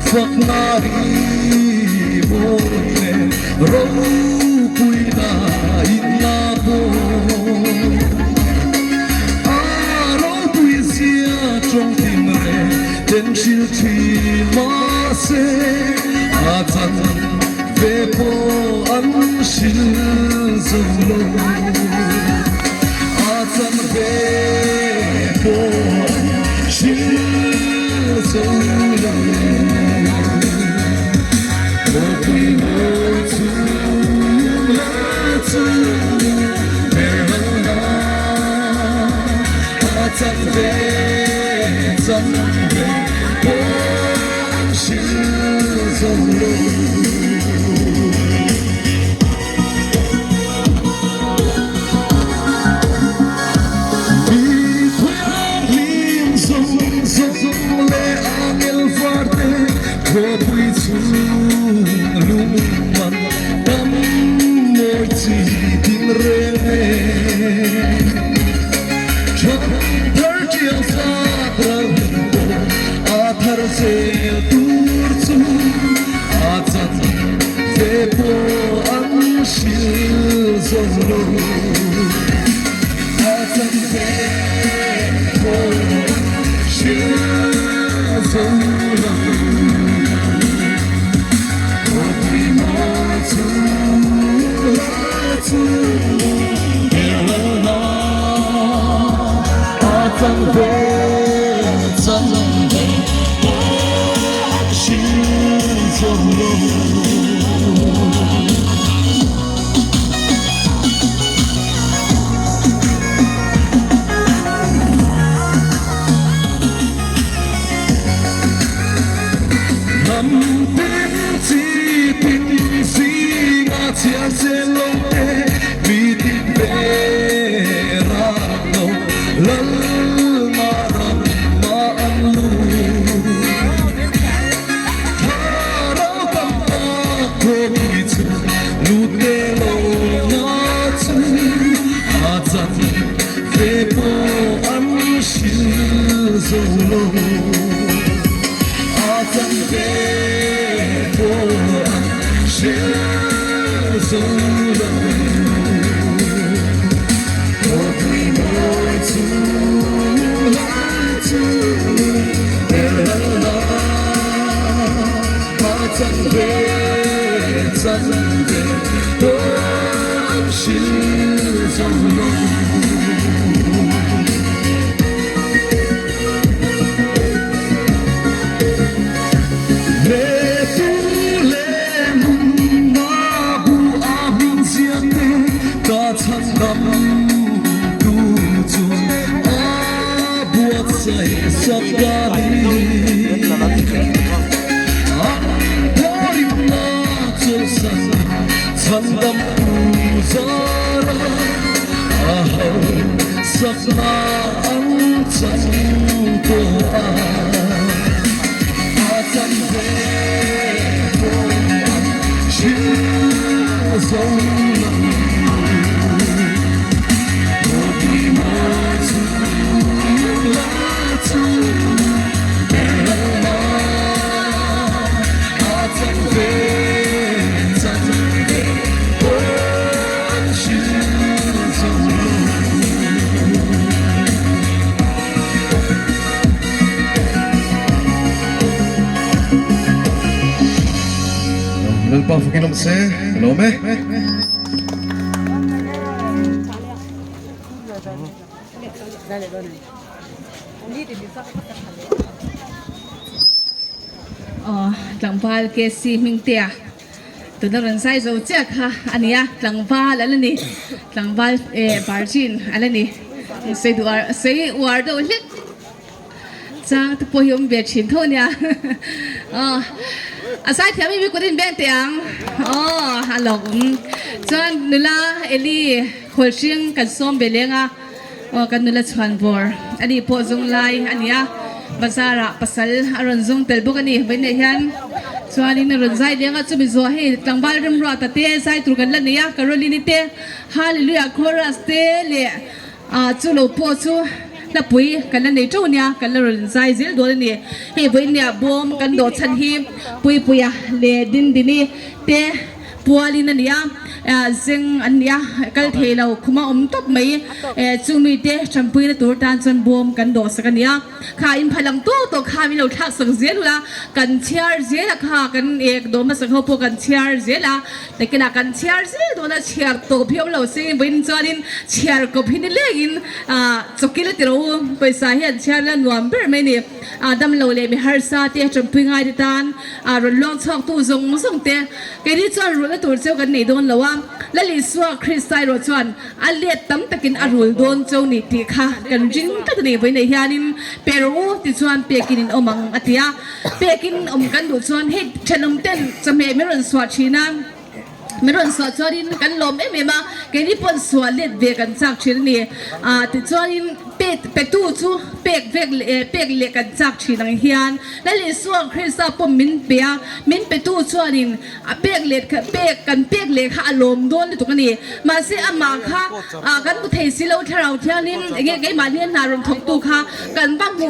Fakna hi mawi leh ropuina in la bawn. A ropui zia tawng tin reng ten hril thin mahse a chan ve pawh an hril zo lo. A chan ve pawh an hril zo lo. Ropui mawi chung la chu ber lo na a chan ve chan ve pawh an hril zo lo. Mi thianghlim zawng zawng leh angel varte khawpui chhung lungman tam mawi chi tin reng e. Than thar tiang zat ral pawh a thar zel tur chu a chan ve pawh an hril zo lo. A chan ve pawh an hril zo lo. Khawpui mawi chu la chu ber lo na a chan ve chan ve pawh an hril zo lo. Hnam tin chi tin zinga chhiar zel lo te mi tin ve rak lo lal ma ram ma an lu. Thlarau tam tak khawpui chu lut te lo na chu a chan ve pawh an hril zo lo. A chan ve pawh an hril zo lo. Khawpui mawi chu lai chu ber la a chan ve chan ve pawh an hril zo lo. Le tu le lung na bu a hming ziak te ka chhan dam tu chu a buatsaih sak ka ni. An thawrimna chawlhsan chhan dam tu zara a hausakna an chan tawh a. A chan ve pawh an hril zo lo. Khawpui mawi chu la chu ber a chan ve chan ve pawh an hril zo lo. Lalpa fakin awm se, ka lawm e. Tlangval KC Hmingtea tuna rawn zai zo chiah kha a ni a, tlangval a la ni, tlangval virgin a la ni, sei duh sei uar deuh hlek chang te pawh hi awm ve thin tho a nia a zai thiam em em kut a inbeng teh ang aw a lawm chuan nula Eli Khawlhring kan sawm ve leng a. Aw kan nula chhuan bawr a nih pawh zung lai a ni a, bazar ah pasal a rawn zung tel bawk a ni. Vawiinah hian chuanin a rawn zai leng a, chumi zuah hei tlangval remruata te zai tur kan la nei a, Caroline-i te, Hallelujah chorus te leh ah chu lo pawh chu Hlapui kan la nei teuh nia, kan la rawn zai zel dawn a ni. Hei vawiin nia bawm kan dawh chhan hi Puipuia leh Dindini te pualin a ni a, zeng an ni a, kal thei lo khuma awm tawp mai. Chumi te tanpuina tur tan chuan bawm kan dawh sak a ni a. Kha in pha lang tawk tawk kha min lo thlak sak zel ula, kan chhiar zel a kha kan ek dawm hmasak ho pawh kan chhiar zel a, takinah kan chhiar zel dawn a, chhiar tawp hi awm lo se vawiin chuanin chhiar kawp hi ni lengin chawkil a ti rawh u, pawisa hi an chhiar la nuam ber mai a ni. Damlo leh mi harsa te tanpui ngai te tan rawn luang chhuak tu zawng zawng te keini chuan rulhna tur cheu kan nei dawn lo a, Lal Isua Krista erawh chuan A let tam takin a rul dawn cho ni tih kha kan ring tlat a ni. Vawiinah hianin pe rawh u tichuan pekin in awm ang a ti a. Pekin awm kan duh chuan hei thenawm ten chawhmeh min rawn suah thin a, min rawn suah chuanin kan lawm em em a, keini paw'n suah let ve kan chak thin a ni. Tichuanin pe petu chu pek vek leh pek leh kan chak thin ang hian Lal Isua Krista pawh min pe a, min petu chuanin A pek let kha pek kan pek leh kha a lawm dawn lutuk a ni. Mahse amah kha kan hmu thei si lo Thlarau Thianghlim enge keimahni a hna rawn thawktu kha kan va hmu.